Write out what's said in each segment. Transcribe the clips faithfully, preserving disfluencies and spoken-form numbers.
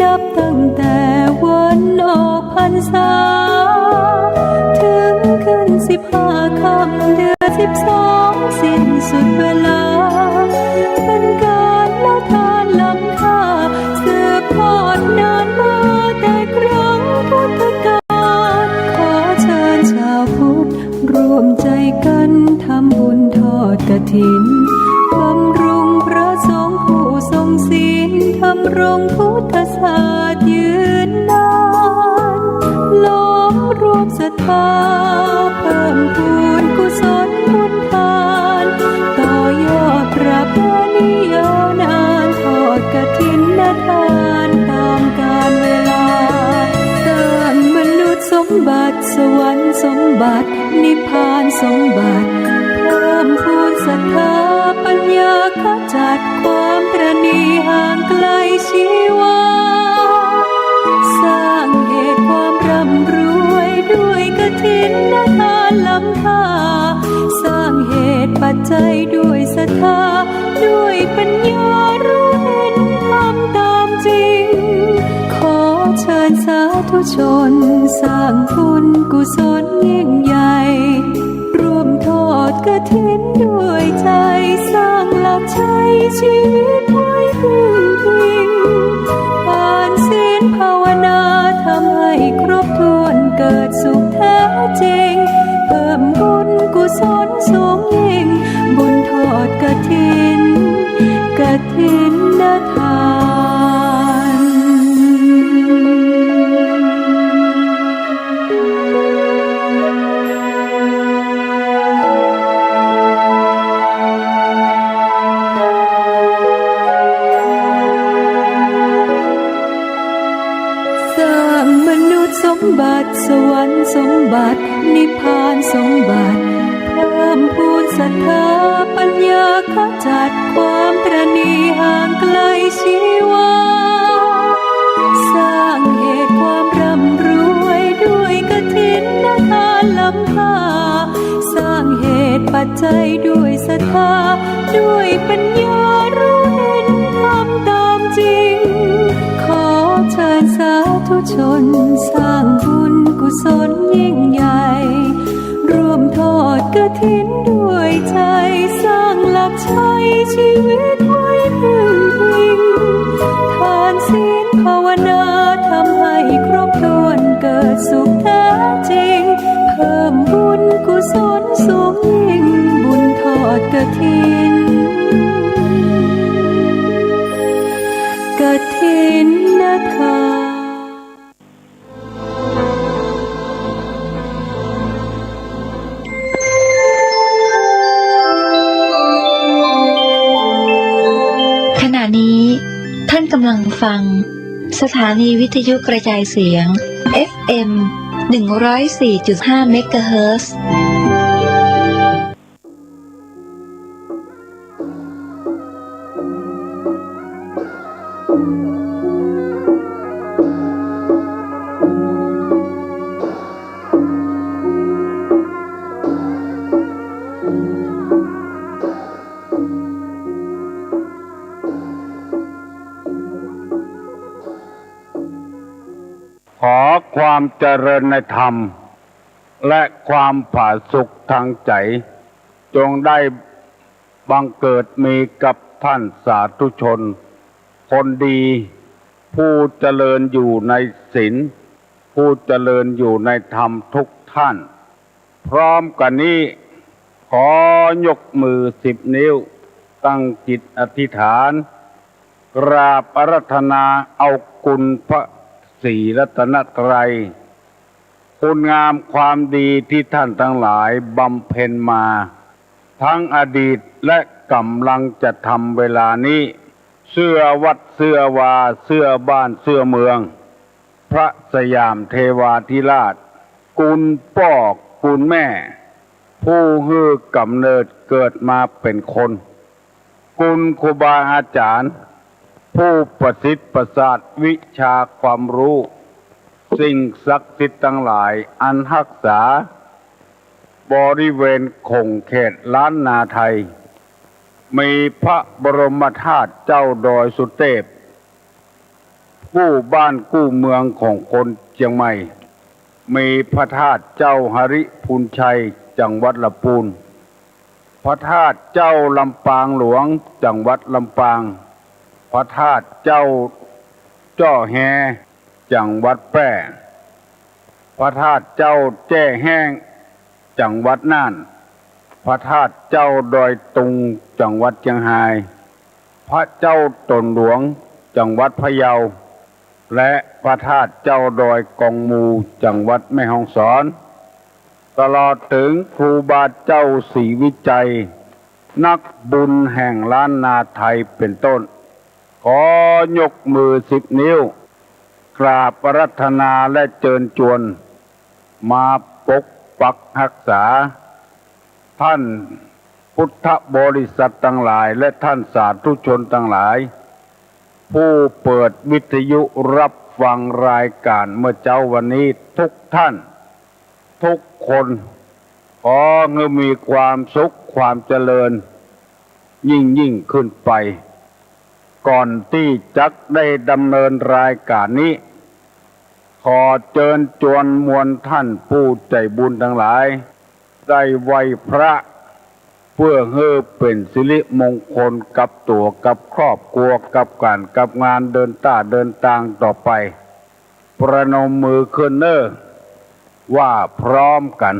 นับตั้งแต่วันออกพรรษา เถิงขึ้นสิบห้าค่ำเดือนสิบสอง สิ้นสุดเวลา เป๋นก๋านละทานล้ำค่า สืบทอดนานมาแต่ครั้งพุทธกาล ขอเชิญชาวพุทธ ร่วมใจ๋กั๋นทำบุญทอดกฐิน บำรุงพระสงฆ์ผู้ทรงศีล ดำรงพุทธศาสนายืนนาน หลอมรวมศรัทธา เพิ่มพูนกุศลบุญทาน ต่อยอดประเพณียาวนาน ทอดกฐินทานต๋ามกาลเวลา สร้างมนุษย์สมบัติ สวรรค์สมบัติ นิพพานสมบัติ เพิ่มพูนศรัทธาปัญญา ขจัดความตระหนี่ห่างไกลชีวา สร้างเหตุความร่ำรวยด้วยกฐินทานล้ำค่า สร้างเหตุปัจจัยด้วยศรัทธา ด้วยปัญญารู้เห็นธรรมตามจริง ขอเชิญสาธุชน สร้างบุญกุศลยิ่งใหญ่ ร่วมทอดกฐินด้วยใจ๋ สร้างหลักชัยชีวิตไว้พึ่งพิง ทานศีลภาวนาทำให้ครบถ้วน เกิดสุขแท้จริง เพิ่มบุญกุศลสูงยิ่ง บุญทอดกฐิน กฐินทาน สร้างมนุษย์สมบัติ สวรรค์สมบัติ นิพพานสมบัติ เพิ่มพูนศรัทธาปัญญา ขจัดความตระหนี่ห่างไกลชีวา สร้างเหตุความร่ำรวยด้วยกฐินทานล้ำค่า สร้างเหตุปัจจัยด้วยศรัทธา ด้วยปัญญารู้เห็นธรรมตามจริง ขอเชิญสาธุชน สร้างบุญกุศลยิ่งใหญ่ ร่วมทอดกฐินด้วยใจ๋ สร้างหลักชัยชีวิตไว้พึ่งพิง ทานศีลภาวนาทำให้ครบถ้วน เกิดสุขแท้จริง เพิ่มบุญกุศลสูงยิ่ง บุญทอดกฐิน กฐินทาน ขณะนี้ท่านกำลังฟังสถานีวิทยุกระจายเสียง เอฟเอ็ม หนึ่งร้อยสี่จุดห้า เมกะเฮิรตซ์ ขอความเจริญในธรรม และความผาสุกทางใจ๋ จงได้บังเกิดมีกับท่านสาธุชน คนดี ผู้เจริญอยู่ในศีล ผู้เจริญอยู่ในธรรมทุกท่าน พร้อมกั๋นนี้ ขอยกมือสิบนิ้ว ตั้งจิตอธิษฐาน กราบอาราธนาเอาคุณพระศรีรัตนตรัย คุณงามความดีที่ท่านทั้งหลายบำเพ็ญมา ทั้งอดีตและกำลังจะทำเวลานี้ เสื้อวัดเสื้อวา เสื้อบ้านเสื้อเมือง พระสยามเทวาธิราช คุณป้อคุณแม่ ผู้หื้อกำเนิดเกิดมาเป๋นคน คุณครูบาอาจ๋ารย์ ผู้ประสิทธิ์ประสาทวิชาความรู้ สิ่งศักดิ์สิทธิ์ตังหลายอันฮักษาบริเวณขงเขตล้านนาไทย มีพระบรมธาตุเจ้าดอยสุเตพ กู้บ้านกู้เมืองของคนเจียงใหม่ มีพระธาตุเจ้าหริภุญชัย จังหวัดละปูน พระธาตุเจ้าลำปางหลวง จังหวัดลำปาง พระธาตุเจ้าเจ้าแฮ จังหวัดแพร่ พระธาตุเจ้าแจ้แฮ จังหวัดน่าน พระธาตุเจ้าดอยตุง จังหวัดเจียงฮาย พระเจ้าตนหลวง จังหวัดพะเยา และพระธาตุเจ้าดอยกองมู จังหวัดแม่ฮ่องสอน ตลอดเถิงครูบาเจ้าศรีวิชัย นักบุญแห่งล้านนาไทยเป็นต้น ขอยกมือสิบนิ้ว กราบอาราธนาและเจิญจวน มาปกปักฮักษา ท่านพุทธบริษัทตังหลาย และท่านสาธุชนตังหลาย ผู้เปิดวิทยุฮับฟังรายก๋านเมื่อเจ๊าวันนี้ทุกท่าน ทุกคน ขอหื้อมีความสุขความเจริญ ยิ่งๆ ขึ้นไป ก่อนตี้จักได้ดำเนินรายก๋านนี้ ขอเจิญจวนมวลท่านผู้ใจ๋บุญตังหลาย ได้ไหว้พระ เปื้อหื้อเป๋นสิริมงคลกับตั๋วกับครอบครัวกับก๋านกับงานเดินต้าเดินตางต่อไป ประนมมือขึ้นเน่อ ว่าพร้อมกั๋น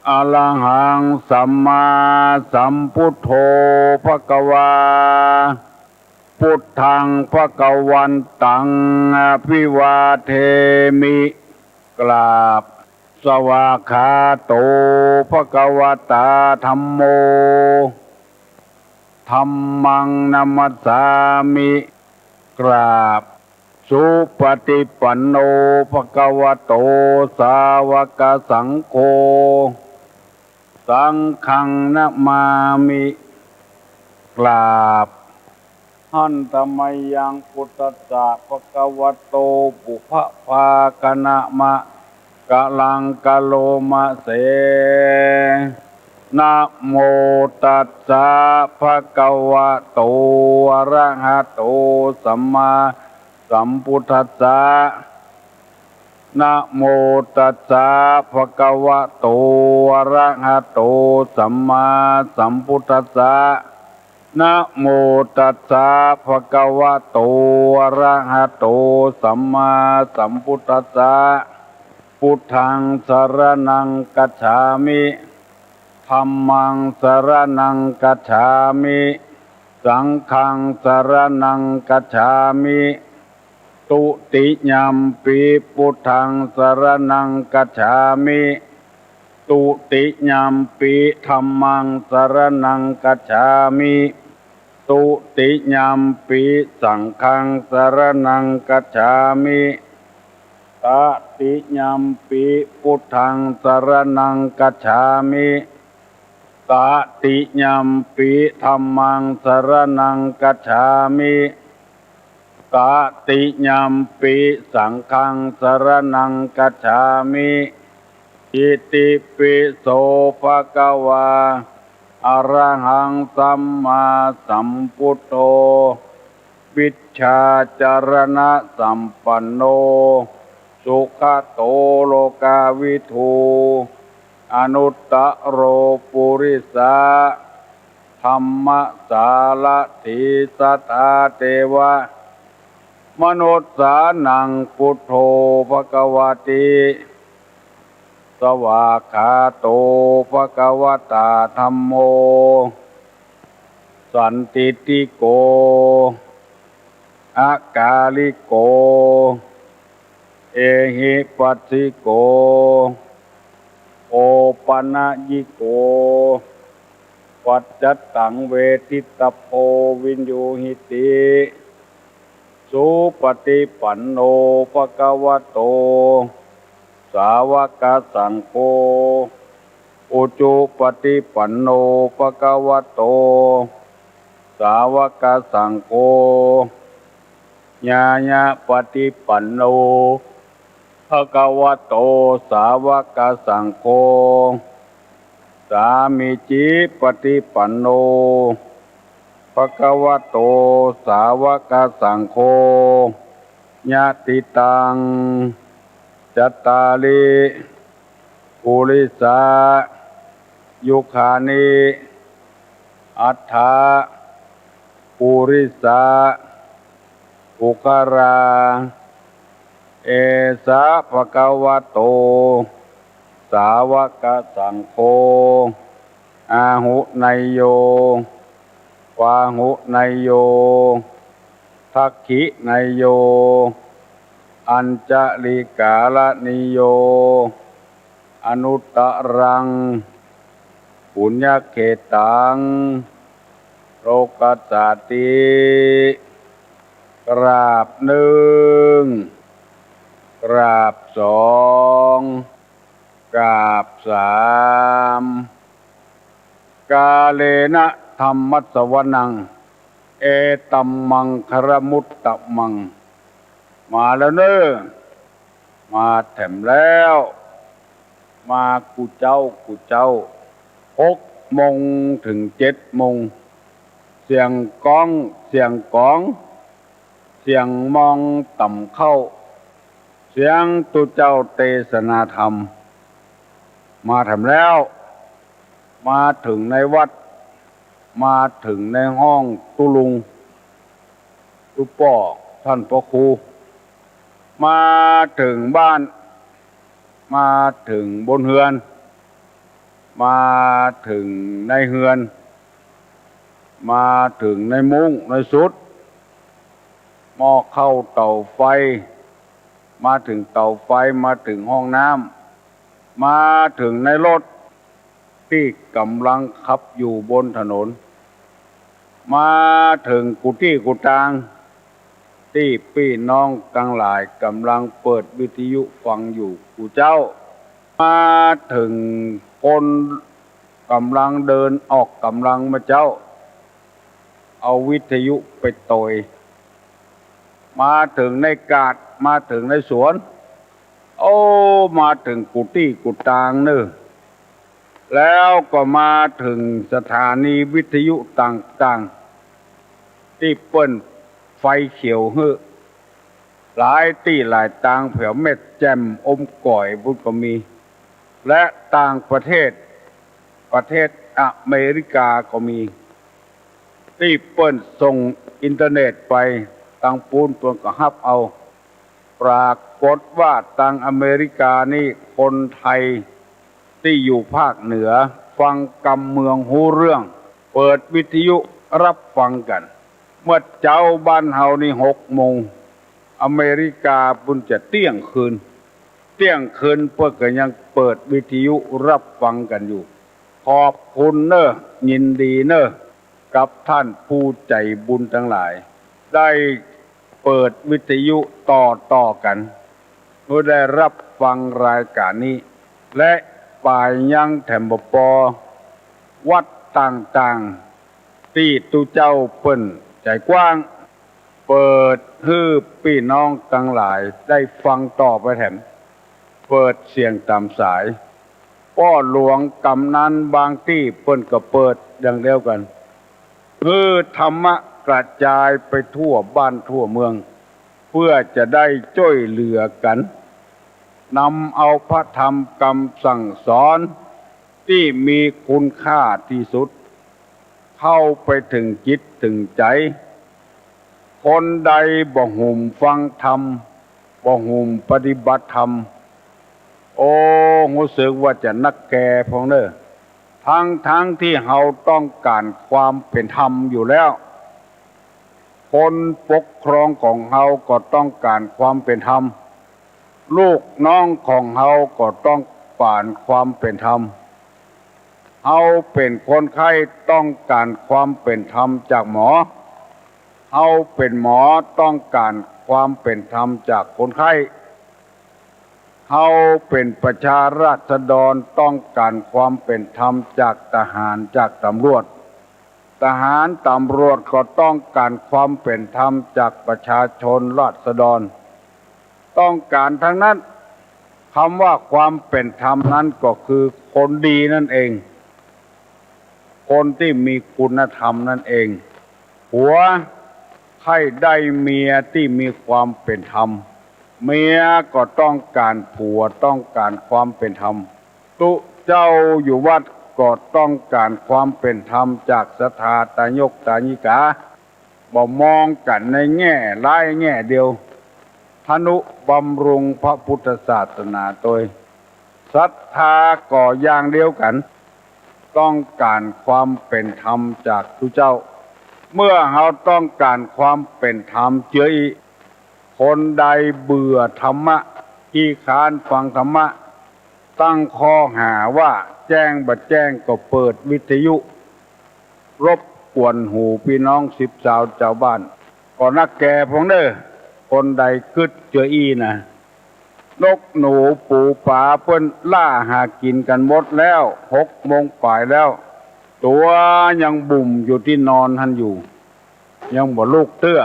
อะระหังสัมมาสัมพุทโธ ภะคะวา พุทธังภะคะวันตัง อะภิวาเทมิ กราบ สวากขาโต ภะคะวะตา ธัมโม ธัมมังนะมัสสามิ กราบ สุปฏิปันโน ภะคะวะโต สาวกสังโฆ สังฆังนะมามิ กราบ หันตะมะยัง พุทธัสสะ ภะคะวะโต ปุพพะภาคะนะมะ กะลัง กะโลมะเส นะโมตัสสะ ภะคะวะโต อะระหะโต สัมมาสัมพุทธัสสะ นะโมตัสสะ ภะคะวะโต อะระหะโต สัมมาสัมพุทธัสสะ นะโมตัสสะ ภะคะวะโต อะระหะโต สัมมาสัมพุทธัสสะ พุทธังสรณังคัจฉามิ ธัมมังสรณังคัจฉามิ สังฆังสรณังคัจฉามิ ตุติยัมปิ พุทธังสรณังคัจฉามิ ตุติยัมปิ ธัมมังสรณังคัจฉามิ ตุติยัมปิ สังฆังสรณังคัจฉามิ ตติยัมปิ พุทธังสรณังคัจฉามิ ตติยัมปิ ธัมมังสรณังคัจฉามิ ตติยัมปิ สังฆังสรณังคัจฉามิ อิติปิโส ภะคะวา อะระหังสัมมาสัมพุทโธ วิชชาจรณะสัมปันโน สุขะโต โลกาวิทู อนุตตะโร ปุริสะธัมมะสารถี สัทธาเทวะมนุสสานัง พุทโธ ภะคะวะติ สวากขาโต ภะคะวะตา ธัมโม สันทิฏฐิโก อะกาลิโก เอหิปัสสิโก โอปะนะยิโก ปัจจัตตัง เวทิตะโพ วินยูหิติ สุปฏิปันโน ภะคะวะโต สาวกสังโฆ อุจุปฏิปันโน ภะคะวะโต สาวกสังโฆ ญาณปฏิปันโน ภะคะวะโต สาวกสังโฆ สามีจิปฏิปันโน ภะคะวะโต สาวกสังโฆ ยะติตัง จัตตาริ ปุริสา ยุคานิ อัฏฐะ ปุริสา ปุคคลา เอสะ ภะคะวะโต สาวะกะสังโฆ อาหุเนยโย ปาหุเนยโย ทักขิเนยโย อัญจลิกาลเนยโย อนุตตรัง ปุญญเขตตัง โลกัสสาติ กราบนึ่ง กราบสอง กราบสาม กาเลนะธัมมัสสวนัง เอตัมมังคละมุตตะมัง มาแล้วเน่อ มาแถมแล้ว มากู้เจ๊ากู้เจ๊า หกโมงเถิงเจ็ดโมง เสียงก้อง เสียงก๋อง เสียงมองต่ำเข้า เสียงตุ๊เจ้าเตสนาธรรม มาแถมแล้ว มาเถิงในวัด มาเถิงในห้องตุ๊ลุง ตุ๊ป้อ ต้านพระครู มาเถิงบ้าน มาเถิงบนเฮือน มาเถิงในเฮือน มาเถิงในมุ้งในสุด หม้อข้าวเต๋าไฟ มาเถิงเต๋าไฟ มาเถิงห้องน้ำ มาเถิงในรถตี้ก๋ำลังขับอยู่บนถนน มาเถิงกู้ตี้กู้ตาง ตี้ปี้น้องตังหลายก๋ำลังเปิดวิทยุฟังอยู่กู้เจ๊า มาเถิงคนก๋ำลังเดินออกก๋ำลังมาเจ๊า เอาวิทยุไปตวย มาเถิงในกาด มาเถิงในสวน โอ้ มาเถิงกู้ตี้กู้ตางเน่อ แล้วก็มาเถิงสถานีวิทยุต่างๆ ตี้เปิ้นไฟเขียวหื้อ หลายตี้หลายตาง แผวแม่แจ่ม อมก๋อยปู๊นก็มี และต่างประเทศ ประเทศอเมริกาก็มี ตี้เปิ้นส่งอินเทอร์เน็ตไป ตังปู๊นเปิ้นก็ฮับเอา ปรากฏว่าตังอเมริกานี่ คนไทยตี้อยู่ภาคเหนือ ฟังกำเมืองฮู้เรื่อง เปิดวิทยุฮับฟังกั๋น เมื่อเจ๊าบ้านเฮานี่หกโมง อเมริกาปู๊นจะเตี้ยงคืน เตี้ยงคืนเปิ้นก็ยังเปิดวิทยุฮับฟังกั๋นอยู่ ขอบคุณเน่อ ยินดีเน่อ กับท่านผู้ใจ๋บุญตังหลาย ได้เปิดวิทยุต่อๆ กั๋น หื้อได้ฮับฟังรายก๋านนี้ และป๋ายยังแถมบ่ปอ วัดต่างๆ ตี้ตุ๊เจ้าเปิ้นใจ๋กว้าง เปิดหื้อปี้น้องตังหลายได้ฟังต่อไปแถม เปิดเสียงต๋ามสาย ป้อหลวงก๋ำนันบางตี้เปิ้นก็เปิดอย่างเดียวกั๋น หื้อธรรมะกระจายไปทั่วบ้านทั่วเมือง เพื่อจะได้จ้วยเหลือกั๋น นำเอาพระธรรมกำสั่งสอนตี้มีคุณค่าตี้สุด เข้าไปเถิงจิตเถิงใจ๋ คนใดบ่หุมฟังธรรม บ่หุมปฏิบัติธรรม โอ้ ฮู้สึกว่าจะนักแก่พ่องเน่อ ทั้งๆ ตี้เฮาต้องก๋านความเป๋นธรรมอยู่แล้ว คนปกครองของเฮาก็ต้องก๋านความเป๋นธรรม ลูกน้องของเฮาก็ต้องก๋านความเป๋นธรรม เฮาเป๋นคนไข้ต้องก๋านความเป๋นธรรมจากหมอ เฮาเป๋นหมอต้องก๋านความเป๋นธรรมจากคนไข้ เฮาเป๋นประชาราษฎรต้องก๋านความเป๋นธรรมจากทหาร จากตำรวจ ทหารตำรวจก็ต้องก๋านความเป๋นธรรมจากประชาชนราษฎร ต้องก๋านทั้งนั้น กำว่าความเป๋นธรรมนั้นก็คือคนดีนั่นเอง คนตี้มีคุณธรรมนั่นเอง หัว ให้ได้เมียตี้มีความเป๋นธรรม เมียก็ต้องก๋านผัว ต้องก๋านความเป๋นธรรม ตุ๊เจ้าอยู่วัดก็ต้องก๋านความเป๋นธรรมจากศรัทธาตายกตายิกา บ่มองกั๋นในแง่ร้ายแง่เดียว ทนุบำรุงพระพุทธศาสนาตวย ศรัทธาก็อย่างเดียวกั๋น ต้องก๋านความเป๋นธรรมจากตุ๊เจ้า เมื่อเฮาต้องก๋านความเป๋นธรรมเจื้ออี้ คนใดเบื่อธรรมะ ขี้ค้านฟังธรรมะ ตั้งข้อหาว่าแจ้งบ่แจ้งก็เปิดวิทยุ รบกวนหูปี้น้องสิบซาวจาวบ้าน ก็นักแก่พ่องเน่อ คนใดกึ๊ดเจื้ออี้นะ นกหนูปูป๋าเปิ้นล่าหากิ๋นกั๋นหมดแล้ว หกโมงป๋ายแล้ว ตั๋วยังบุ่มอยู่ตี้นอนหั้นอยู่ ยังบ่ลุกเตื้อ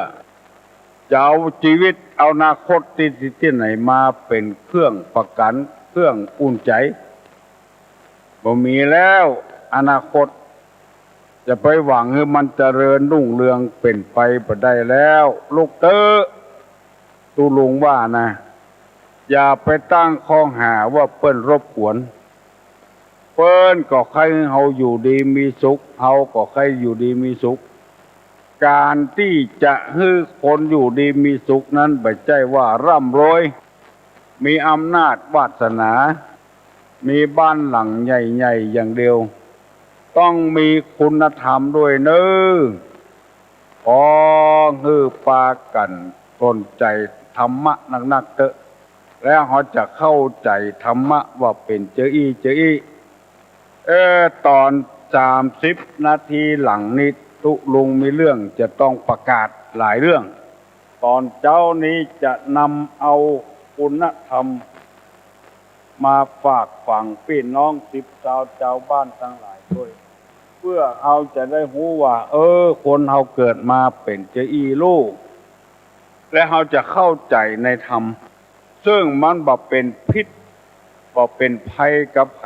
จะเอาจีวิตเอาอนาคตตี้ ตี้ไหนมาเป๋นเครื่องประกั๋น เครื่องอุ่นใจ๋ บ่มีแล้วอนาคต จะไปหวังหื้อมันเจริญรุ่งเรืองเป๋นไปบ่ได้แล้ว ลุกเต๊อะ ตุ๊ลุงว่านะ อย่าไปตั้งข้อหาว่าเปิ้นรบกวน เปิ้นก็ใค่หื้อเฮาอยู่ดีมีสุข เฮาก็ใค่อยู่ดีมีสุข ก๋านตี้จะหื้อคนอยู่ดีมีสุขนั้นบ่ใจ้ว่าร่ำรวย มีอำนาจวาสนา มีบ้านหลังใหญ่ๆ อย่างเดียว ต้องมีคุณธรรมด้วยเน่อ ขอหื้อปากั๋นสนใจ๋ธรรมะนักๆ เต๊อะ แล้วเฮาจะเข้าใจ๋ธรรมะว่าเป๋นเจออี้เจออี้ เออ ต๋อนสามสิบนาทีหลังนี้ตุ๊ลุงมีเรื่องจะต้องประกาศหลายเรื่อง ต๋อนเจ๊านี้จะนำเอาคุณธรรมมาฝากฝังปี้น้องสิบซาวจาวบ้านตังหลายตวย เปื้อเฮาจะได้ฮู้ว่า เออ คนเฮาเกิดมาเป๋นเจออี้ลู่ และเฮาจะเข้าใจ๋ในธรรม ซึ่งมันบ่เป๋นพิษ บ่เป๋นภัยกับใผ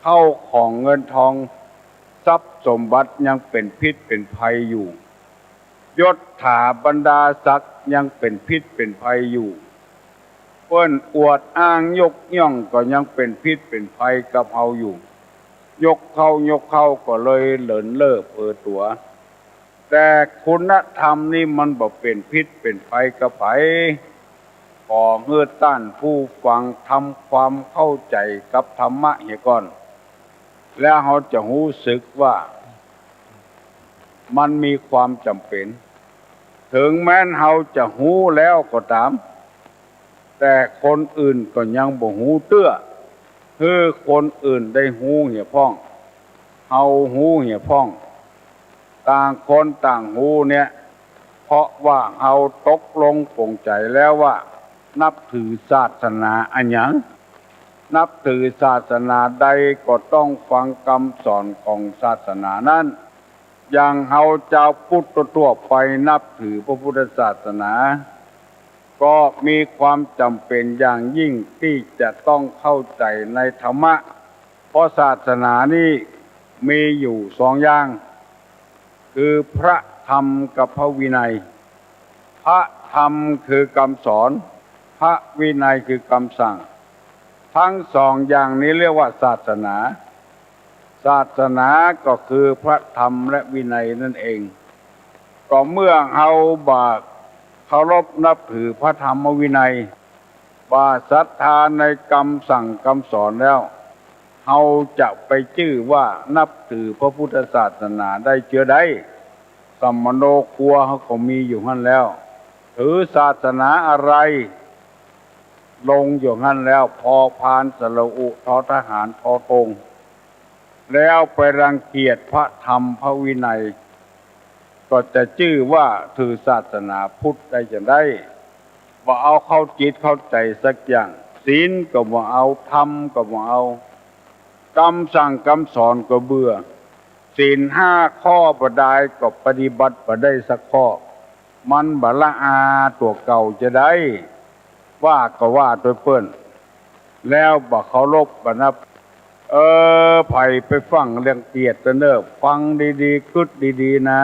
เข้าของเงินทอง ทรัพย์สมบัติยังเป๋นพิษเป๋นภัยอยู่ ยศถาบรรดาศักดิ์ยังเป๋นพิษเป๋นภัยอยู่ เปิ้นอวดอ้างยกย่องก็ยังเป๋นพิษเป๋นภัยกับเฮาอยู่ ยกเข้ายกเข้าก็เลยเลินเล่อเผลอตั๋ว แต่คุณธรรมนี่มันบ่เป๋นพิษเป๋นภัยกับใผ ขอหื้อต้านผู้ฟังทำความเข้าใจ๋กับธรรมะเหียก่อน แล้วเฮาจะฮู้สึกว่ามันมีความจ๋ำเป๋น เถิงแม้นเฮาจะฮู้แล้วก็ต๋าม แต่คนอื่นก็ยังบ่ฮู้เตื้อ หื้อคนอื่นได้ฮู้เหียพ่อง เฮาฮู้เหียพ่อง ต่างคนต่างฮู้เนี่ย เพราะว่าเฮาตกลงปลงใจ๋แล้วว่า นับถือศาสนาอะหยัง นับถือศาสนาใดก็ต้องฟังกำสอนของศาสนานั้น อย่างเฮาจาวพุทธทั่วๆ ไปนับถือพระพุทธศาสนา ก็มีความจ๋ำเป๋นอย่างยิ่งตี้จะต้องเข้าใจ๋ในธรรมะ เพราะศาสนานี่มีอยู่สองอย่าง คือพระธรรมกับพระวินัย พระธรรมคือกำสอน พระวินัยคือกำสั่ง ทั้งสองอย่างนี้เรียกว่าศาสนา ศาสนาก็คือพระธรรมและวินัยนั่นเอง ก็เมื่อเฮาบ่เคารพนับถือพระธรรมวินัย บ่ศรัทธาในกำสั่งกำสอนแล้ว เฮาจะไปจื้อว่านับถือพระพุทธศาสนาได้เจื้อใด สมโนครัวเฮาก็มีอยู่หั้นแล้ว ถือศาสนาอะไร ลงอยู่หั้นแล้ว พอพานสระอุ ทอทหาร ทอธง แล้วไปรังเกียจพระธรรมพระวินัย ก็จะจื้อว่าถือศาสนาพุทธได้จั่งใด บ่เอาเข้าจิตเข้าใจ๋สักอย่าง ศีลก็บ่เอา ธรรมก็บ่เอา กำสั่งกำสอนก็เบื่อ ศีลห้าข้อบ่ดายก็ปฏิบัติบ่ได้สักข้อ มันบ่ละอาตั๋วเก่าจะใด ว่าก็ว่าตวยเปิ้น แล้วบ่เคารพบ่นับ เออ ใผไปฟั่งเรื่องเตียดเต๊อะเน่อ ฟังดีๆ กึ๊ดดีๆ นะ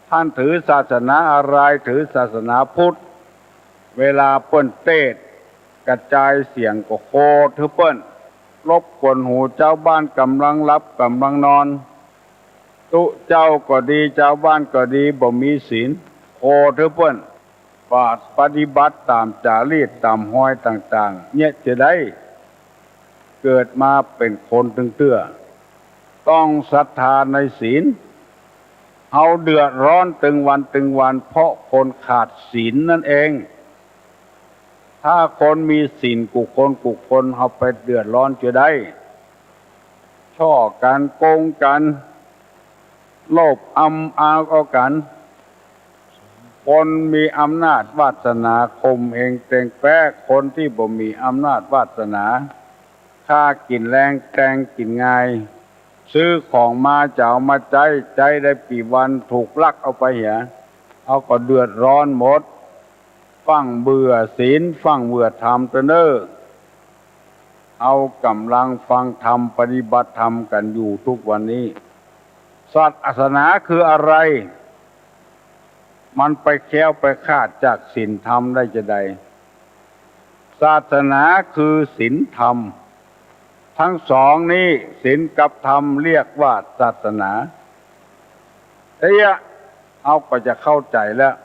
ต้านถือศาสนาอะไร ถือศาสนาพุทธ เวลาเปิ้นเตสน์กระจายเสียงก็โขดหื้อเปิ้น รบกวนหูจาวบ้านก่ำลังหลับก่ำลังนอน ตุ๊เจ้าก็ดี จาวบ้านก็ดี บ่มีศีล โขดหื้อเปิ้น บ่ปฏิบัติต๋ามจ๋ารีตต๋ามฮอยต่างๆ เยียะจะใด เกิดมาเป๋นคนตึงเตื้อ ต้องศรัทธาในศีล เฮาเดือดร้อนตึงวันตึงวัน เพราะคนขาดศีลนั่นเอง ถ้าคนมีศีลกู้คนกู้คน เฮาไปเดือดร้อนจะใด ช่อกั๋น โกงกั๋น โลภอำเอากั๋น คนมีอำนาจวาสนาข่มเหงเต็งแป๊ คนตี้บ่มีอำนาจวาสนา ฆ่ากิ๋นแรง แตงกิ๋นงาย ซื้อของมาจะเอามาใจ๊ ใจ๊ได้กี่วัน ถูกลักเอาไปเหีย เฮาก็เดือดร้อนหมด ฟั่งเบื่อศีล ฟั่งเบื่อธรรมเต๊อะเน่อ เฮาก่ำลังฟังธรรม ปฏิบัติธรรมกั๋นอยู่ทุกวันนี้ ศาสนาคืออะไร มันไปแคล้วไปคลาดจากศีลธรรมได้จะใด ศาสนาคือศีลธรรม ตึงสองนี้ ศีลกับธรรมเรียกว่าศาสนา เตี้ยะ เฮาก็จะเข้าใจ๋แล้ว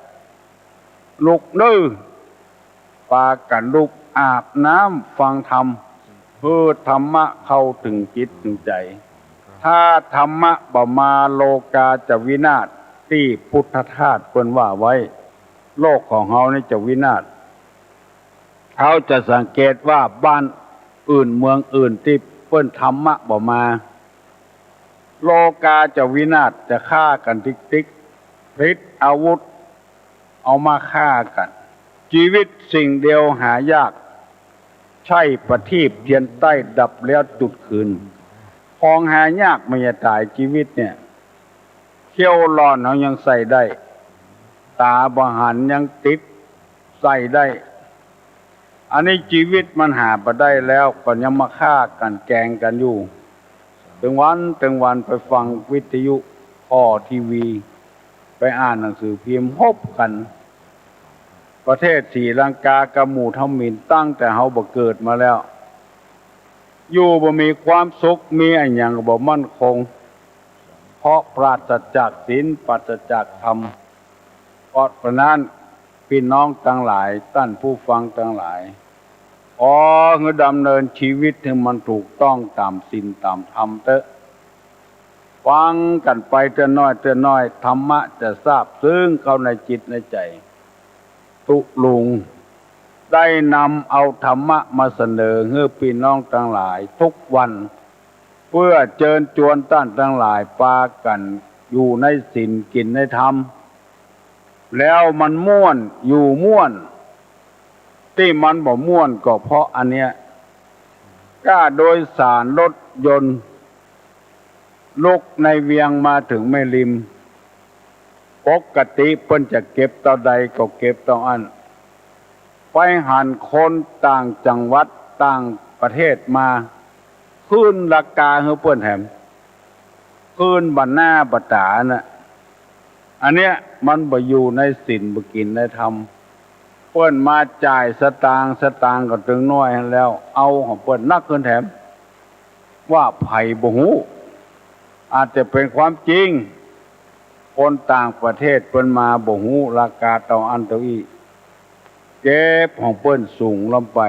ลุกเน่อ ปากั๋นลุก อาบน้ำฟังธรรม หื้อธรรมะเข้าเถิงจิตเถิงใจ๋ ถ้าธรรมะบ่มา โลกาจะวินาศ ตี้พุทธทาสเปิ้นว่าไว้ โลกของเฮานี่จะวินาศ เฮาจะสังเกตว่าบ้านอื่นเมืองอื่นตี้เปิ้นธรรมะบ่มา โลกาจะวินาศ จะฆ่ากั๋นติ๊กๆ ผลิตอาวุธ เอามาฆ่ากั๋น จีวิตสิ่งเดียวหายาก ใช้ประทีปเทียนใต้ดับแล้วจุดคืน ของหายากแม่นจะต๋ายจีวิตเนี่ย เขี้ยวหล่อนเฮายังใส่ได้ ต๋าบ่หันยังติดใส่ได้ อันนี้จีวิตมันหาบ่ได้แล้ว ก็ยังมาฆ่ากั๋นแกล้งกั๋นอยู่ ตึงวันตึงวันไปฟังวิทยุ ผ่อทีวี ไปอ่านหนังสือพิมพ์ ฮบกั๋น ประเทศศรีลังกากับหมู่เถมิฬ ตั้งแต่เฮาบ่เกิดมาแล้ว อยู่บ่มีความสุข มีอะหยังก็บ่มั่นคง เพราะปราศจากศีล ปราศจากธรรม เพราะฉะนั้น ปี้น้องตังหลาย ต้านผู้ฟังตังหลาย ขอหื้อดำเนินจีวิตหื้อมันถูกต้องต๋ามศีลต๋ามธรรมเต๊อะ ฟังกั๋นไปเตื้อน้อยเตื้อน้อย ธรรมะจะซาบซึ้งเข้าในจิตในใจ๋ ตุ๊ลุงได้นำเอาธรรมะมาเสนอหื้อปี้น้องตังหลายทุกวัน เพื่อเจิญจวนต้านตังหลายปากั๋นอยู่ในศีลกิ๋นในธรรม แล้วมันม่วนอยู่ม่วน ตี้มันบ่ม่วนก็เพราะอันเนี้ย ก้าโดยสารรถยนต์ ลุกในเวียงมาเถิงแม่ริม ปกติเปิ้นจะเก็บเต้าใดก็เก็บเต้าอั้น ไปหันคนต่างจังหวัดต่างประเทศมา ขึ้นราคาหื้อเปิ้นแถม ขึ้นบ่าหน้าบ่าต๋าน่ะ อันเนี้ยมันบ่อยู่ในศีลบ่กิ๋นในธรรม เปิ้นมาจ่ายสตางค์ สตางค์ก็ตึงน้อยหั้นแล้ว เอาของเปิ้นนักขึ้นแถม ว่าใผบ่ฮู้ อาจจะเป๋นความจริง คนต่างประเทศเปิ้นมาบ่ฮู้ราคาเต้าอั้นเต้าอี้ เก็บของเปิ้นสูงล้ำไป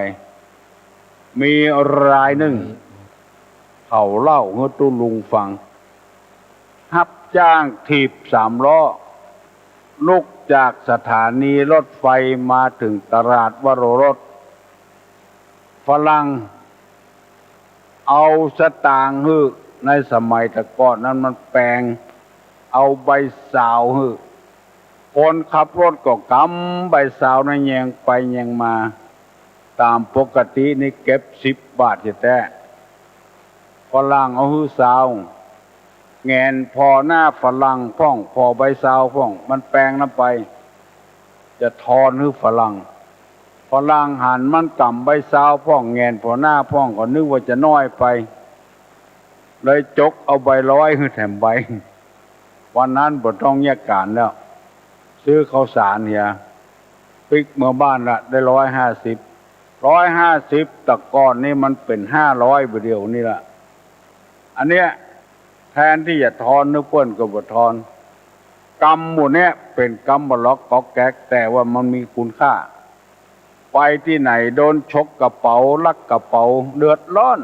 มีรายนึ่ง เขาเล่าหื้อตุ๊ลุงฟัง ฮับจ้างถีบสามล้อ ลุกจากสถานีรถไฟมาเถิงตลาดวโรรส ฝรั่งเอาสตางค์หื้อ ในสมัยแต่ก่อนนั้นมันแปง เอาใบซาวหื้อ คนขับรถก็กำใบซาวนั้นแยงไปแยงมา ต๋ามปกตินี่เก็บสิบบาทจะแต๊ ฝรั่งเอาหื้อซาว แหงนผ่อหน้าฝรั่งพ่อง ผ่อใบซาวพ่อง มันแปงล้ำไป จะทอนหื้อฝรั่ง ฝรั่งหันมันกำใบซาวพ่อง แหงนผ่อหน้าพ่อง ก็นึกว่าจะน้อยไป เลยจกเอาใบร้อยหื้อแถมใบ วันนั้นบ่ต้องเยียะก๋านแล้ว ซื้อข้าวสารเหีย ปิ๊กเมือบ้านละได้ร้อยห้าสิบ ร้อยห้าสิบ แต่ก่อนนี่มันเป๋นห้าร้อย บ่าเดี่ยวนี้ละ อันเนี้ย แทนตี้จะทอน นึกเปิ้นก็บ่ทอน กำหมู่เนี้ยเป๋นกำบ่าล็อกก๊อกแก๊ก แต่ว่ามันมีคุณค่า ไปตี้ไหนโดนฉกกระเป๋า ลักกระเป๋า เดือดร้อน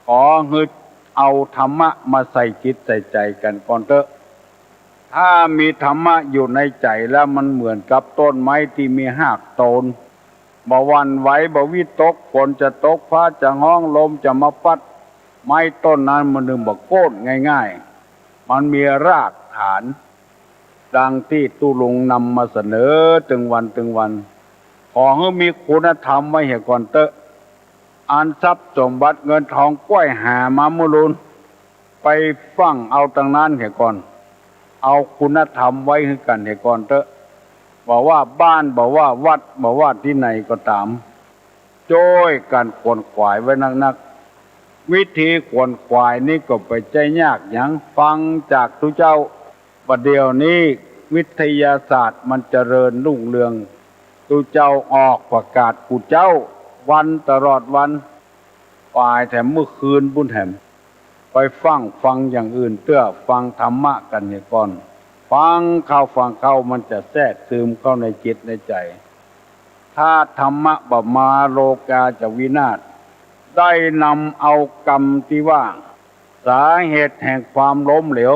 ขอหื้อเอาธรรมะมาใส่จิตใส่ใจ๋กั๋นก่อนเต๊อะ ถ้ามีธรรมะอยู่ในใจ๋แล้วมันเหมือนกับต้นไม้ตี้มีฮากโตน บ่หวั่นไหว บ่วิตก ฝนจะตก ฟ้าจะฮ้อง ลมจะมาปั๊ด ไม้ต้นนั้นมันนึ่งบ่โก้นง่ายๆ มันมีรากฐาน ดังตี้ตุ๊ลุงนำมาเสนอตึงวันตึงวัน ขอหื้อมีคุณธรรมไว้เหียก่อนเต๊อะ อันทรัพย์สมบัติเงินทองก้วยหามาเมื่อลูน ไปฟั่งเอาตังนั้นเหียก่อน เอาคุณธรรมไว้หื้อกั๋นเหียก่อนเต๊อะ บ่ว่าบ้าน บ่ว่าวัด บ่ว่าตี้ไหนก็ต๋าม จ้วยกั๋นขวนขวายไว้นักๆ วิธีขวนขวายนี้ก็บ่ใจ้ยากหยัง ฟังจากตุ๊เจ้า บ่าเดี่ยวนี้วิทยาศาสตร์มันเจริญรุ่งเรือง ตุ๊เจ้าออกประกาศกู้เจ๊า วันตลอดวัน ป๋ายแถมเมื่อคืนปู๊นแถม ไปฟั่งฟังอย่างอื่นเต๊อะ ฟังธรรมะกั๋นเหียก่อน ฟังเข้าฟังเข้ามันจะแทรกซึมเข้าในจิตในใจ๋ ถ้าธรรมะบ่มา โลกาจะวินาศ ได้นำเอากำตี้ว่า สาเหตุแห่งความล้มเหลว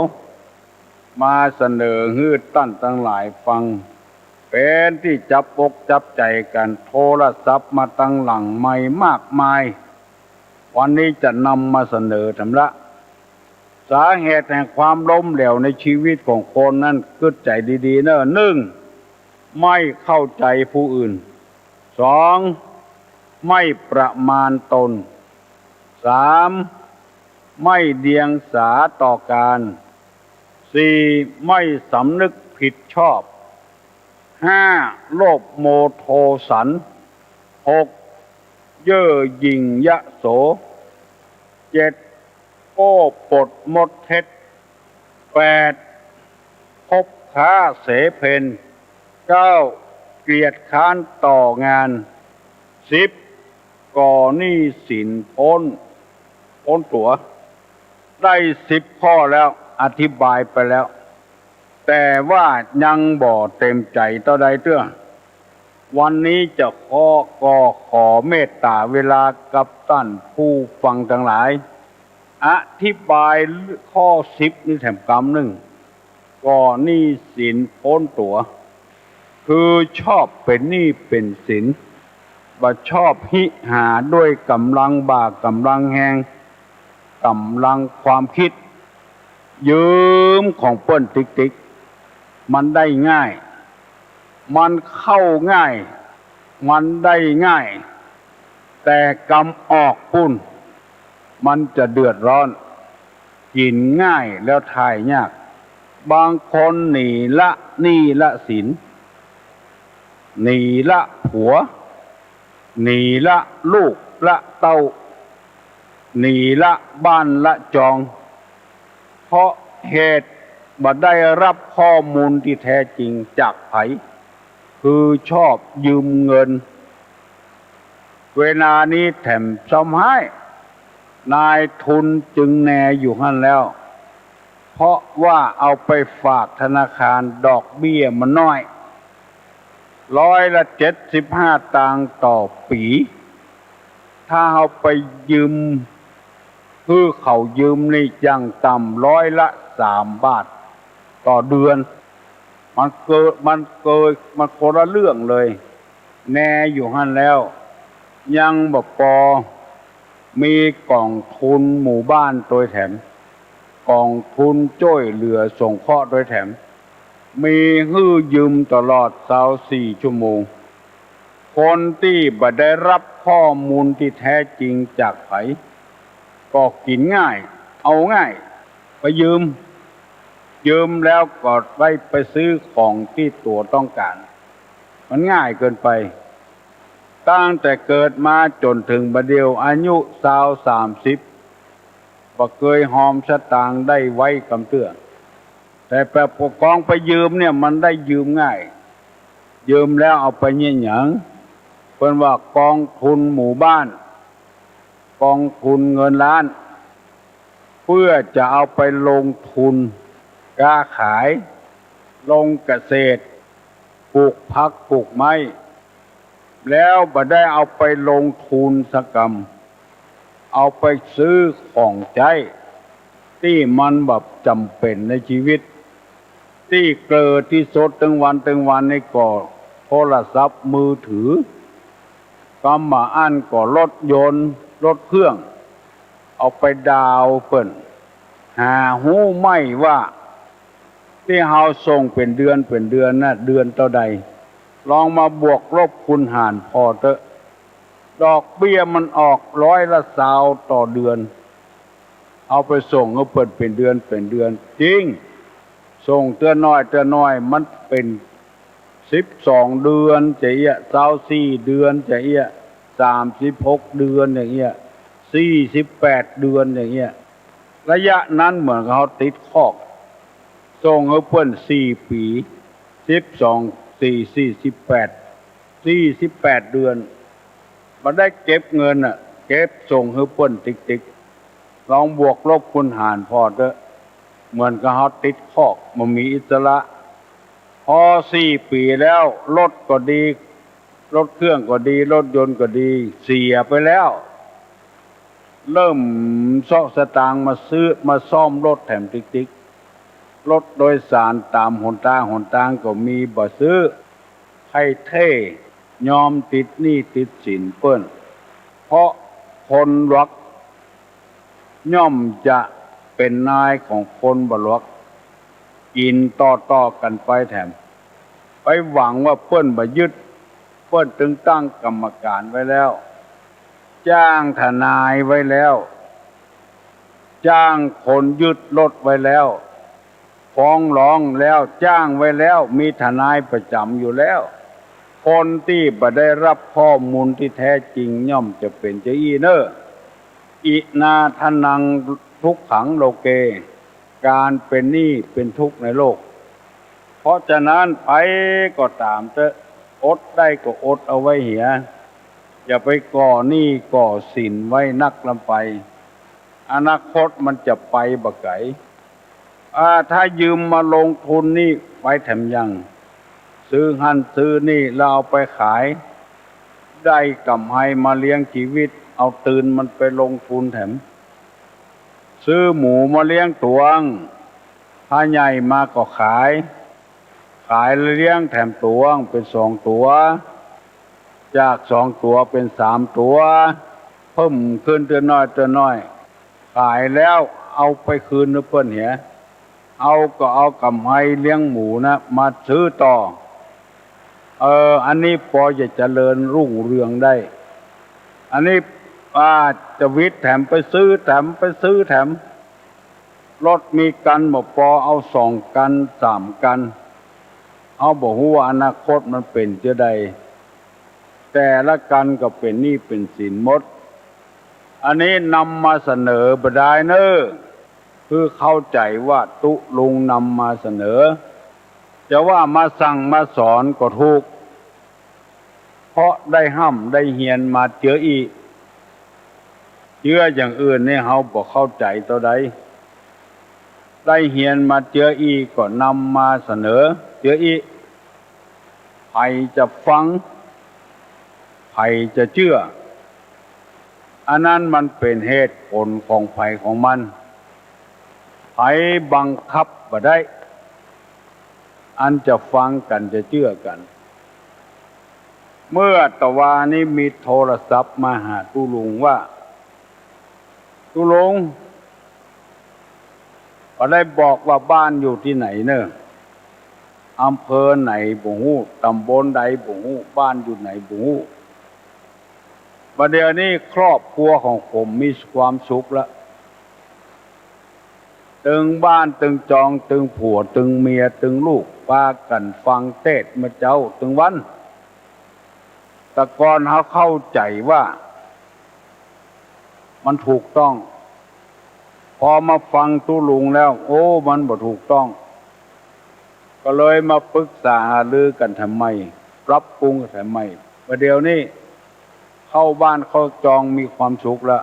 มาเสนอหื้อต้านตังหลายฟัง เป๋นตี้จับอกจับใจ๋กั๋น โทรศัพท์มาตังหลังไมค์มากมาย วันนี้จะนำมาเสนอแถมละ สาเหตุแห่งความล้มเหลวในชีวิตของคนนั้น กึ๊ดใจ๋ดีๆ เน่อ นึ่ง ไม่เข้าใจ๋ผู้อื่น สอง ไม่ประมาณตน สาม ไม่เดียงสาต่อการ สี่ ไม่สำนึกผิดชอบ ห้า โลภโมโทสัน หก เย่อหยิ่งยโส เจ็ด โอ้ปดมดเท็จ แปด คบค้าเสเพล เก้า เกียจคร้านต่องาน สิบ ก่อหนี้สินป๊น ป๊นตั๋ว ได้สิบข้อแล้ว อธิบายไปแล้ว แต่ว่ายังบ่เต๋มใจ๋เต้าใดเตื้อ วันนี้จะขอ ก็ขอเมตต๋าเวลากับต้านผู้ฟังตังหลาย อธิบายข้อสิบนี้แถมกำนึ่ง ก่อหนี้สินป๊นตั๋ว คือชอบเป๋นหนี้เป๋นสิน บ่ชอบฮิหาด้วยก๋ำลังบ่า ก๋ำลังแฮง ก๋ำลังความกึ๊ด ยืมของเปิ้นติ๊กๆ มันได้ง่าย มันเข้าง่าย มันได้ง่าย แต่กำออกปู๊น มันจะเดือดร้อน กิ๋นง่ายแล้วถ่ายยาก บางคนหนีละหนี้ละสิน หนีละผัว หนีละลูกละเต้า หนีละบ้านละจอง เพราะเหตุบ่ได้รับข้อมูลตี้แท้จริงจากใผ คือชอบยืมเงิน เวลานี้แถมซ้ำฮ้าย นายทุนจึงแนอยู่หั้นแล้ว เพราะว่าเอาไปฝากธนาคารดอกเบี้ยมันน้อย ร้อยละเจ็ดสิบห้าตางต่อปี๋ ถ้าเฮาไปยืม หื้อเขายืมนี่อย่างต่ำร้อยละสามบาทต่อเดือน มันเกิน มันเกิน มันคนละเรื่องเลย แนอยู่หั้นแล้ว ยังบ่ปอ มีก๋องทุนหมู่บ้านตวยแถม ก๋องทุนจ้วยเหลือสงเคราะห์ตวยแถม มีหื้อยืมตลอดซาวสี่ชั่วโมง คนตี้บ่ได้รับข้อมูลตี้แท้จริงจากใผ ก็กิ๋นง่าย เอาง่าย ไปยืม ยืมแล้วก็ได้ไปซื้อของตี้ตั๋วต้องก๋าน มันง่ายเกินไป ตั้งแต่เกิดมาจ๋นเถิงบ่าเดี่ยวอายุซาวสามสิบ บ่เกยฮอมสตางค์ได้ไว้กำเตื้อ แต่แบบผู้กองไปยืมเนี่ยมันได้ยืมง่าย ยืมแล้วเอาไปเยียะหยัง เปิ้นว่ากองทุนหมู่บ้าน กองทุนเงินล้าน เปื้อจะเอาไปลงทุนก๊าขาย ลงเกษตร ปลูกผักปลูกไม้ แล้วบ่ได้เอาไปลงทุนสักกำ เอาไปซื้อของใจ๊ตี้มันแบบจ๋ำเป๋นในจีวิต ตี้เกลอตี้สุดตึงวันตึงวันนี่ก็โทรศัพท์มือถือ กำบ่าอั้นก็รถยนต์รถเครื่อง เอาไปดาวน์เปิ้น หาฮู้ไหมว่า ตี้เฮาส่งเป๋นเดือนเป๋นเดือนน่ะ เดือนเต้าใด ลองมาบวกลบคูณหารผ่อเต๊อะ ดอกเบี้ยมันออกร้อยละซาวต่อเดือน เอาไปส่งหื้อเปิ้นเป๋นเดือนเป๋นเดือน จริง ส่งเตื้อน้อยเตื้อน้อย มันเป๋นสิบสองเดือนจะเอี้ย ซาวสี่เดือนจะเอี้ย สามสิบหกเดือนจะเอี้ย สี่สิบแปดเดือนจะเอี้ย ระยะนั้นเหมือนกับเฮาติดคอก ส่งหื้อเปิ้นสี่ปี๋ สิบสอง สี่ สี่สิบแปด สี่สิบแปดเดือน บ่ได้เก็บเงินน่ะ เก็บส่งหื้อเปิ้นติ๊กๆ ลองบวกลบคูณหารผ่อเต๊อะ เหมือนกับเฮาติดคอก บ่มีอิสระ พอสี่ปี๋แล้ว รถก็ดี รถเครื่องก็ดี รถยนต์ก็ดี เสียไปแล้ว เริ่มเซาะสตางค์มาซื้อ มาซ่อมรถแถมติ๊กๆ รถโดยสารต๋ามหนตางหนตางก็มีบ่ซื้อ ใค่เท่ยอมติดหนี้ติดสินเปิ้น เพราะคนหลวกย่อมจะเป๋นนายของคนบ่หลวก กิ๋นต่อๆ กั๋นไปแถม ไปหวังว่าเปิ้นบ่ยึด เปิ้นตึงตั้งกรรมการไว้แล้ว จ้างทนายไว้แล้ว จ้างคนยึดรถไว้แล้ว ฟ้องร้องแล้ว จ้างไว้แล้ว มีทนายประจ๋ำอยู่แล้ว คนตี้บ่ได้ฮับข้อมูลตี้แต๊จริงย่อมจะเป๋นจะอี้เน่อ อินาทนังทุกขังโลเก ก๋านเป๋นหนี้เป๋นทุกข์ในโลก เพราะฉะนั้นใผก็ต๋ามเต๊อะ อดได้ก็อดเอาไว้เหีย อย่าไปก่อหนี้ก่อสินไว้นักล้ำไป อนาคตมันจะไปบ่ไก๋ อ่า ถ้ายืมมาลงทุนนี่ไปแถมยัง ซื้อหั้นซื้อนี่แล้วเอาไปขาย ได้ก๋ำไรมาเลี้ยงจีวิต เอาตื่นมันไปลงทุนแถม ซื้อหมูมาเลี้ยงตวง ถ้าใหญ่มาก็ขาย ขายแล้วเลี้ยงแถมตวงเป๋นสองตั๋ว จากสองตั๋วเป๋นสามตั๋ว เพิ่มขึ้นเตื้อน้อยเตื้อน้อย ขายแล้วเอาไปคืนหื้อเปิ้นเหีย เอาก็เอาก๋ำไรเลี้ยงหมูนะมาซื้อต่อ เออ อันนี้ปอจะเจริญรุ่งเรืองได้ อันนี้ อ่า จีวิตแถมไปซื้อแถม ไปซื้อแถม รถมีกั๋นบ่ปอ เอาสองกั๋นสามกั๋น เฮาบ่ฮู้ว่าอนาคตมันเป๋นจะใด แต่ละกั๋นก็เป๋นหนี้เป๋นสินหมด อันนี้นำมาเสนอบ่ดายเน่อ คือเข้าใจ๋ว่าตุ๊ลุงนำมาเสนอ จะว่ามาสั่งมาสอนก็ถูก เพราะได้ฮ่ำได้เฮียนมาเจื้ออี้ เจื้ออย่างอื่นนี่เฮาบ่เข้าใจ๋เต้าใด ได้เฮียนมาเจื้ออี้ก็นำมาเสนอเจื้ออี้ ใผจะฟัง ใผจะเจื้อ อันนั้นมันเป๋นเหตุผลของใผของมัน ใผบังคับบ่ได้ อันจะฟังกั๋นจะเจื้อกั๋น เมื่อตะวานี้มีโทรศัพท์มาหาตุ๊ลุงว่า ตุ๊ลุง บ่ได้บอกว่าบ้านอยู่ตี้ไหนเน่อ อำเภอไหนบ่ฮู้ ต๋ำบลใดบ่ฮู้ บ้านอยู่ไหนบ่ฮู้ บ่าเดี่ยวนี้ครอบครัวของผมมีความสุขละ ตึงบ้านตึงจอง ตึงผัวตึงเมีย ตึงลูก ปากั๋นฟังเตสน์เมื่อเจ๊าตึงวัน แต่ก่อนเฮาเข้าใจ๋ว่า มันถูกต้อง ปอมาฟังตุ๊ลุงแล้ว โอ้ มันบ่ถูกต้อง ก็เลยมาปรึกษาหารือกั๋นแถมใหม่ ปรับปรุงแถมใหม่ บ่าเดี่ยวนี้เข้าบ้านเข้าจองมีความสุขละ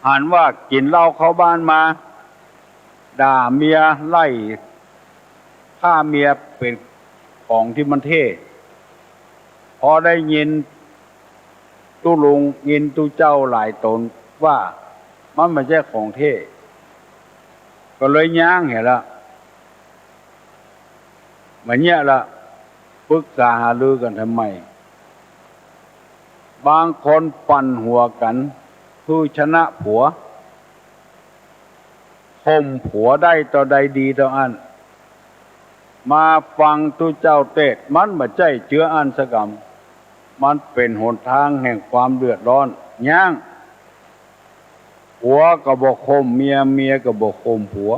หันว่ากิ๋นเหล้าเข้าบ้านมา ด่าเมีย ไล่ฆ่าเมีย เป๋นของตี้มันเท่ พอได้ยินตุ๊ลุง ยินตุ๊เจ้าหลายต๋นว่ามันบ่ใจ้ของเท่ ก็เลยย้างเหียละ บ่าเยียะละ ปรึกษาหารือกั๋นแถมใหม่ บางคนปั่นหัวกั๋น หื้อชนะผัว ข่มผัวได้เต้าใดดีเต้าอั้น มาฟังตุ๊เจ้าเตสน์ มันบ่ใจ้เจื้ออั้นสักกำ มันเป๋นหนตางแห่งความเดือดร้อน ย้าง ผัวก็บ่ข่มเมีย เมียก็บ่ข่มผัว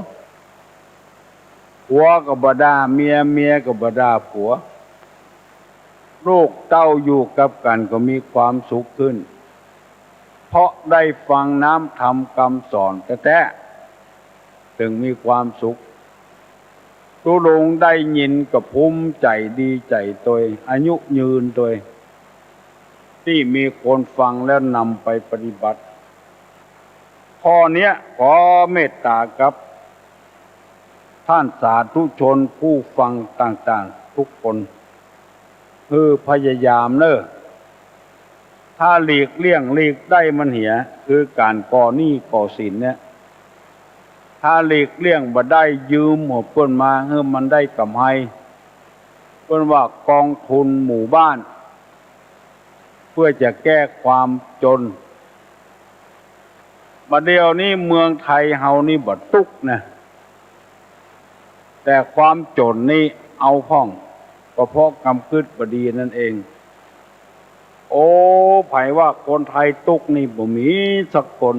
ผัวก็บ่ด่าเมีย เมียก็บ่ด่าผัว ลูกเต้าอยู่กับกั๋นก็มีความสุขขึ้น เพราะได้ฟังน้ำธรรมกำสอนแต๊ๆ เถิงมีความสุข ตุ๊ลุงได้ยินก็ภูมิใจ๋ดีใจ๋ตวย อายุยืนตวย ตี้มีคนฟังแล้วนำไปปฏิบัติ ข้อเนี้ยขอเมตต๋ากับต้านสาธุชนผู้ฟังต่างๆ ทุกคน หื้อพยายามเน่อ ถ้าหลีกเลี่ยงหลีกได้มันเหีย คือก๋านก่อหนี้ก่อสินเนี่ย ถ้าหลีกเลี่ยงบ่ได้ ยืมของเปิ้นมาหื้อมันได้ก๋ำไร เปิ้นว่ากองทุนหมู่บ้าน เพื่อจะแก้ความจน บ่าเดี่ยวนี้เมืองไทยเฮานี่บ่ตุ๊กนะ แต่ความจนนี่เอาพ่อง ก็เพราะกำกึ๊ดบ่ดีนั่นเอง โอ้ ใผว่าคนไทยตุ๊กนี่บ่มีสักคน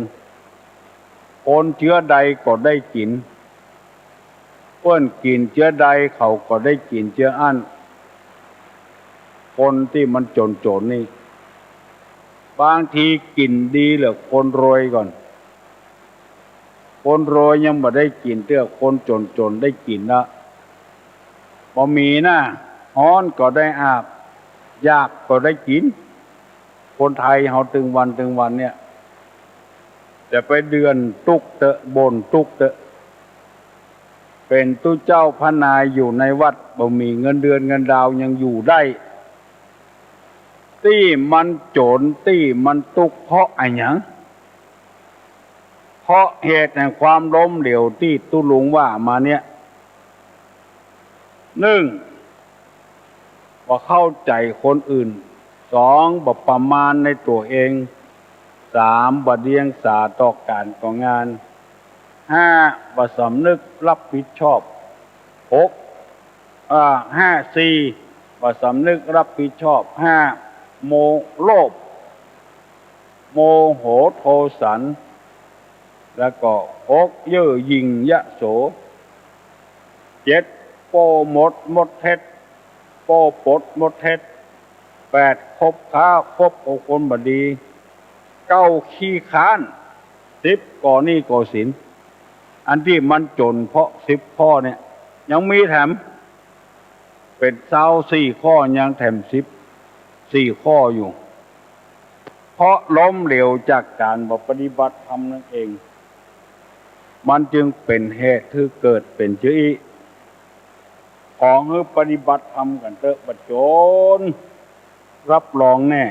คนเจื้อใดก็ได้กิ๋น เปิ้นกิ๋นเจื้อใดเขาก็ได้กิ๋นเจื้ออั้น คนตี้มันจ๋นๆ นี่ บางทีกิ๋นดีเหลือคนรวยก่อน คนรวยยังบ่ได้กิ๋นเตื้อ คนจ๋นๆ ได้กิ๋นละ บ่มีนะ ฮ้อนก็ได้อาบ อยากก็ได้กิ๋น คนไทยเฮาตึงวันตึงวันเนี่ย จะไปเดือดตุ๊กเต๊อะ บ่นตุ๊กเต๊อะ เป๋นตุ๊เจ้าพระนายอยู่ในวัด บ่มีเงินเดือนเงินดาวยังอยู่ได้ ตี้มันจ๋น ตี้มันตุ๊ก เพราะอะหยัง เพราะเหตุแห่งความล้มเหลวตี้ตุ๊ลุงว่ามาเนี่ย นึ่ง บ่เข้าใจ๋คนอื่น สอง บ่ประมาณในตั๋วเอง สาม บ่เดียงสาต่อก๋านต่องาน ห้า บ่สำนึกรับผิดชอบ หก อ่า ห้า สี่ บ่สำนึกรับผิดชอบ ห้า โม โลภ โมโหโทสัน แล้วก็ หก เย่อหยิ่งยโส เจ็ด โป้มดมดเท็จ โป้ปดมดเท็จ แปด คบค้าคบกับคนบ่ดี เก้า ขี้คร้าน สิบ ก่อหนี้ก่อสิน อันตี้มันจ๋นเพราะสิบข้อเนี่ย ยังมีแถม เป๋นซาวสี่ข้อ ยังแถมสิบสี่ข้ออยู่ เพราะล้มเหลวจากก๋านบ่ปฏิบัติธรรมนั่นเอง มันจึงเป๋นเหตุหื้อเกิดเป๋นเจื้ออี้ ขอหื้อปฏิบัติธรรมกั๋นเต๊อะ บ่จ๋น รับรองแน่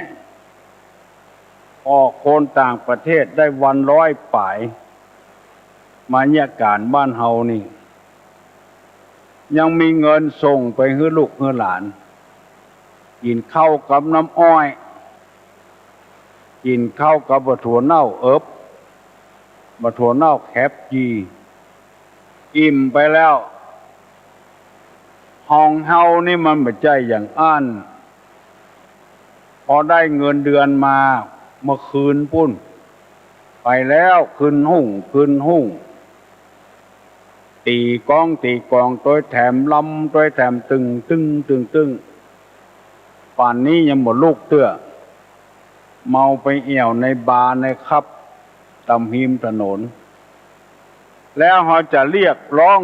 ออกคนต่างประเทศได้วันร้อยป๋าย มาเยียะก๋านบ้านเฮานี่ ยังมีเงินส่งไปหื้อลูกหื้อหลาน กิ๋นข้าวกับน้ำอ้อย กิ๋นข้าวกับบ่าถั่วเน่าเอิบ บ่าถั่วเน่าแข็บจี่ อิ่มไปแล้ว ของเฮานี่มันบ่ใจ้อย่างอั้น พอได้เงินเดือนมา เมื่อคืนปู้น ไปแล้ว คืนฮุ่ง คืนฮุ่ง ตี๋ก๊องตี๋ก๋องตวยแถมลำตวยแถมตึงตึงตึงตึง ป่านนี้ยังบ่ลุกเตื้อ เมาไปแอ่วในบาร์ในคลับ ต๋ามฮิมถนน แล้วเฮาจะเรียกร้อง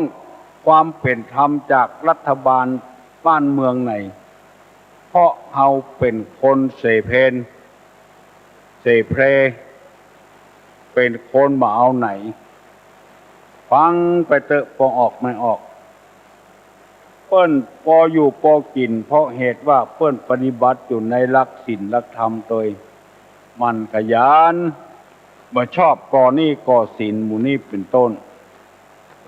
ความเป๋นธรรมจากรัฐบาลบ้านเมืองไหน เพราะเฮาเป๋นคนเสเพล เสเพล เป๋นคนบ่เอาไหน ฟังไปเต๊อะ ปองออกแม่ออก เปิ้นปออยู่ปอกิ๋น เพราะเหตุว่าเปิ้นปฏิบัติอยู่ในหลักศีลหลักธรรมตวย หมั่นขยัน บ่ชอบก่อหนี้ก่อสินหมู่นี้เป๋นต้น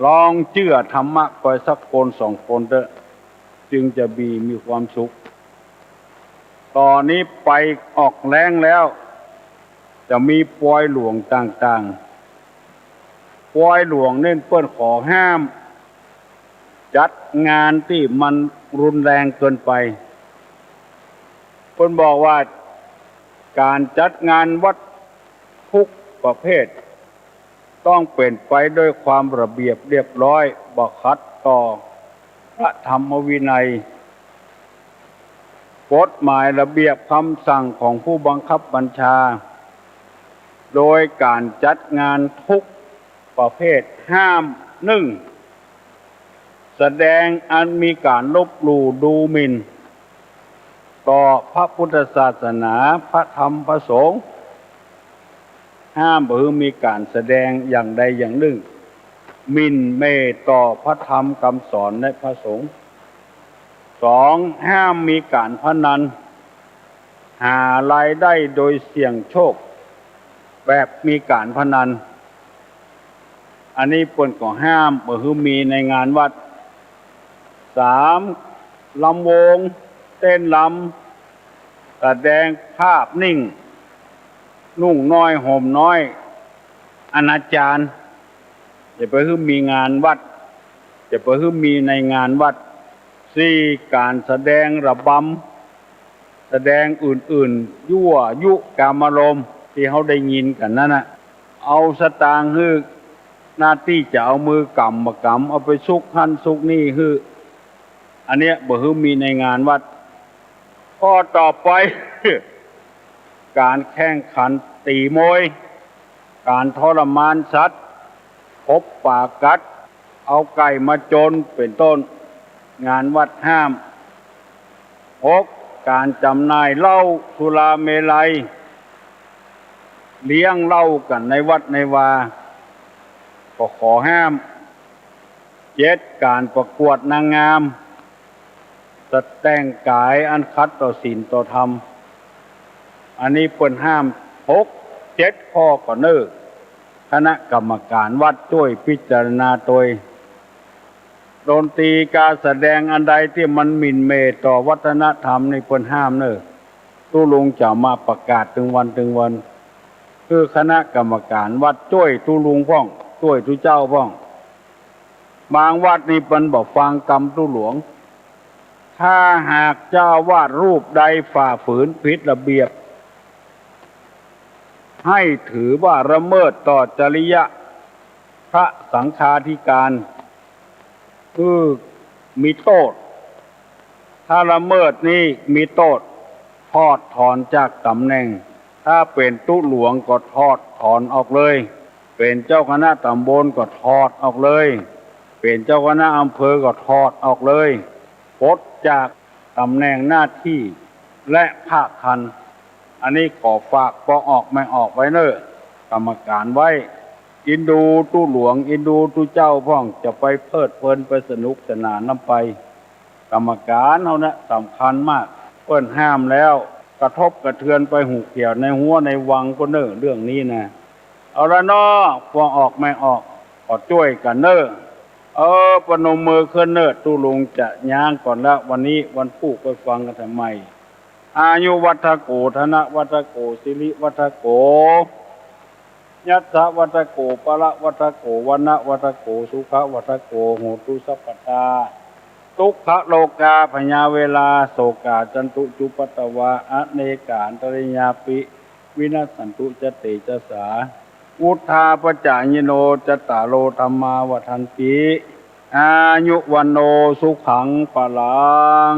ลองเจื้อธรรมะไปสักคนสองคนเต๊อะ จึงจะมี มีความสุข ต่อนี้ไปออกแล้งแล้ว จะมีปอยหลวงต่างๆ ปอยหลวงเน่นเปิ้นขอห้ามจัดงานตี้มันรุนแรงเกินไป เปิ้นบอกว่าก๋านจัดงานวัดทุกประเภท ต้องเป๋นไปด้วยความระเบียบเรียบร้อย บ่ขัดต่อพระธรรมวินัย กฎหมายระเบียบคำสั่งของผู้บังคับบัญชา โดยก๋านจัดงานทุกประเภท ห้าม นึ่ง แสดงอันมีก๋านลบหลู่ดูหมิ่น ต่อพระพุทธศาสนา พระธรรม พระสงฆ์ ห้ามบ่หื้อมีก๋านแสดงอย่างใดอย่างนึ่ง หมิ่นเหม่ต่อพระธรรมกำสอนและพระสงฆ์ สอง ห้ามมีก๋านพนัน หารายได้โดยเสี่ยงโชค แบบมีก๋านพนัน อันนี้เปิ้นก็ห้ามบ่หื้อมีในงานวัด สาม ลำวง เต้นรำ แสดงภาพนิ่ง นุ่งน้อยห่มน้อย อนาจาร จะไปหื้อมีงานวัด จะไปหื้อมีในงานวัด สี่ ก๋านแสดงระบำ แสดงอื่นๆ ยั่วยุกามารมณ์ ตี้เฮาได้ยินกั๋นนั้นน่ะ เอาสตางค์หื้อ หน้าตี้จะเอามือกำบ่กำ เอาไปซุกหั้นซุกนี่หื้อ อันเนี้ยบ่หื้อมีในงานวัด ข้อต่อไป ก๋านแข่งขันตี๋มวย ก๋านทรมานสัตว์ พบป๋ากัด เอาไก่มาจน เป๋นต้น งานวัดห้าม หก ก๋านจ๋ำหน่ายเหล้าสุราเมรัย เลี้ยงเหล้ากั๋นในวัดในวา ก็ขอห้าม เจ็ด ก๋านประกวดนางงาม สะแต่งก๋ายอันขัดต่อศีลต่อธรรม อันนี้เปิ้นห้าม หก เจ็ด ข้อก่อเน่อ คณะกรรมก๋านวัดจ้วยพิจารณาตวย ดนตรีก๋านแสดงอันใดตี้มันหมิ่นเหม่ต่อวัฒนธรรมนี่เปิ้นห้ามเน่อ ตุ๊ลุงจะมาประกาศตึงวันตึงวัน หื้อคณะกรรมก๋านวัดจ้วยตุ๊ลุงพ่อง จ้วยตุ๊เจ้าพ่อง บางวัดนี่เปิ้นบ่ฟังกำตุ๊หลวง ถ้าหากเจ้าอาวาสรูปใดฝ่าฝืนผิดระเบียบ ให้ถือว่าละเมิดต่อจริยะพระสังฆาธิการ คือมีโต้ษ ถ้าละเมิดนี่มีโต้ษ ถอดถอนจากต๋ำแหน่ง ถ้าเป๋นตุ๊หลวงก็ถอดถอนออกเลย เป๋นเจ้าคณะต๋ำบลก็ถอดออกเลย เป๋นเจ้าคณะอำเภอก็ถอดออกเลย ปลดจากต๋ำแหน่งหน้าตี้และภาคคัน อันนี้ขอฝากปองออกแม่ออกไว้เน่อ กรรมก๋านไว้ อินดูตุ๊หลวง อินดูตุ๊เจ้าพ่อง จะไปเพลิดเพลินไปสนุกสนานนำไป กรรมก๋านเฮานะสำคัญมาก เปิ้นห้ามแล้ว กระทบกระเทือนไปหูเขียวในฮั้วในวังก็เน่อ เรื่องนี้นะ เอาละเนาะ ปองออกแม่ออก ขอจ้วยกั๋นเน่อ เออ ประนมมือขึ้นเน่อ ตุ๊ลุงจะย้างก่อนละ วันนี้วันพูกไปฟังกั๋นใหม่ อายุวัฒโก ธนวัฒโก สิริวัฒโก ยัสสะวัฒโก พละวัฒโก วรรณวัฒโก สุขวัฒโก โหตุสัพพะทา ทุกขโรคาพยาเวรา โสกา จันตุ จุปปะตะวา อเนกา อันตะรายาปิ วินัสสันตุ จะเตจะสา วุฑฒาปะจายิโน จัตตาโร ธัมมา วัฑฒันติ อายุ วัณโณ สุขัง พะลัง